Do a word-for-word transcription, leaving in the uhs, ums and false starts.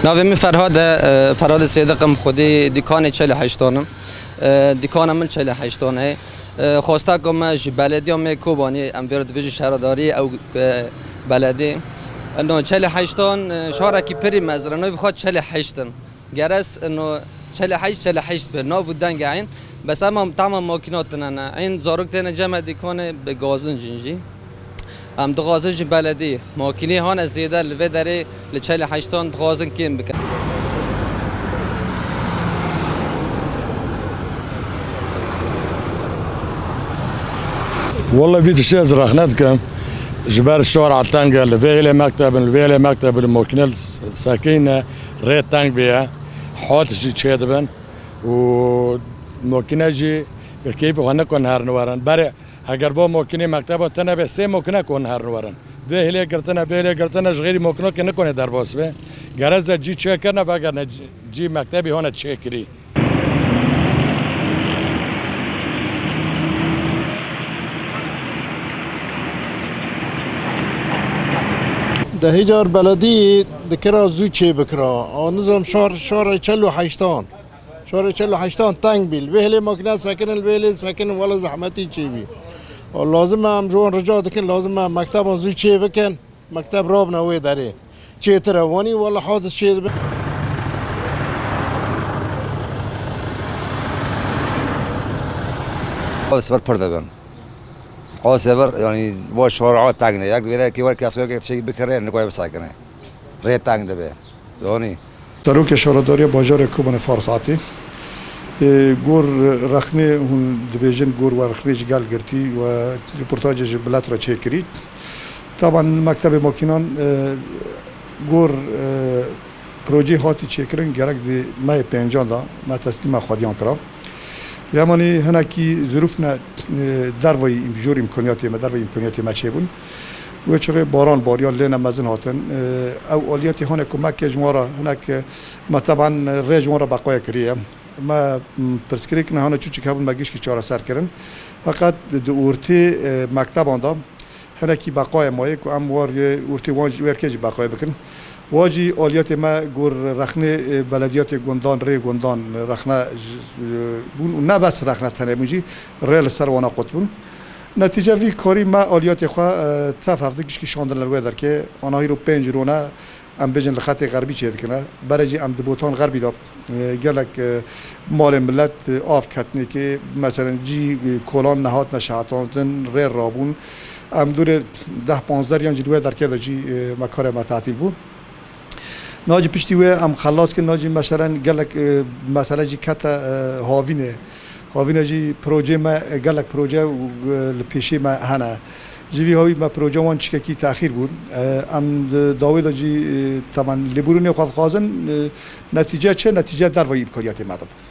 Navê min Ferhad e, e, Ferhadê Sêdiq im, xwedî dîkanê çel û heştan im. E, dîkana min çel û heştan e. E, xwesteka me ji belediya me Kobaniyê, em vê re dibêjin şaredariyê ew, e, beledê. Ino çel û heştan, e, şarekî pirî mezin e, navê xwe çel û heşt in. Gerez ino çel û heşt, çel û heşt bi nav û deng e în. Bes ema tama makîna tune ne. În zarok têne cem me dîkanê bi gazin jîn jî. Em dixwazin ji beledî makînê hane zêde li vê derê li çel û heştan dixwazin kêm bikin. Wele vî tiştê ez rexne dikim. Ji ber şara teng e, li vê hêlê mekteb in, li vê hêlê mekteb in, makîne sekîne rê teng bûye. Hat jî çêdibin û makîne jî bi keyfê xwe nikon herin werin. Berê eger va makînê mekteba tune be, sê makîne kon herin werin. Vê hêlê girtine, vê hêlê girtine, ji xêrî makînokê nikone derbas be. Gereze cî çêkirine, vegerne cî, cî mektebî hane çêkirî. Dehî car beledî dikira zû çê bikira. A nizam şar, şarê çel û heştan. Şarê çel û heştan teng bî. Li vê hêlê makîne sekinin, li vê hêlê sekinin, wele zehmetî çê bî. A lazim e em ji wan rica dikin, lazim e mekteban zû çê bikin. Mekteb rabine wê derê. Çêtir e wanî, wele hadis çê dibe. Qasê ver pir dibin. Qasê ver, yanî, va şara teng ne. Yek vêre ki wer kes weke tiştekî bikire, nikoye bisekine. Rê teng dibe. Zanî. Serokê Şaredariya Bajarê Kobanê Farsatî, e, gor rexnê hûn dibêjin, gor werxvê ji gel girtî we rîportajê ji milet re çêkirî. Taban mektebê makînan, e, gor, e, projeyê hatî çêkirin, gerek di mehê pêncan de me teslîma xwediyan kira. Yemanî hinekî zirûf ne, e, dervayî îm-, jor îmkaniyatê me, dervayî îmkaniyatê me çêbûn. Wê çaxê baran bariya, lêne mezin hatin. E, ew aliyetê hane ku me ke ji wan re hinek, e, me teban rê ji wan re beqaya kiriye. Me, m, pirsgirêk ne hane çûçik hebûn me gişkî çareser kirin. Feqet di ortê, e, mekteban de hinekî beqayê maye ku em war yê ortê wan jî, werkê jî beqayê bikin. Wa jî aliyetê me gor rexnê, e, belediyatê gundan, rê gundan rexne ji, e, bûn û ne bes rexne tenê bûn jî rê li ser wana qut bûn. Netîce vî karî me aliyetê xwe, e, tev hevdi gişkî şandin li wê derkê. Ana hîro pênc rûne em bêjin li xetê xerbî çêdikine. Berê jî em di Botan Xerbî de, e, gelek, e, malên milet, e, av ketnê ke, meselen cî, e, kolan nehatine şehetandin, rê rabûn. Em dûrê deh panzdeh yan jî li wê derkê de jî, e, me karê me tetîl bû. Nacî piştî wê em xelas kin, nacî meselen gelek, e, mesele jî kete, e, havînê. Havîne jî projeyê me, e, gelek proje û, e, li pêşê me hene. Ji vî hawî me proje wan çikekî texîr bûn. E, em di dawê de jî, e, teman lêbûrînê xwe dixwazin, e, netîce çi? Netîce dervayî îmkaniyatê me de bû.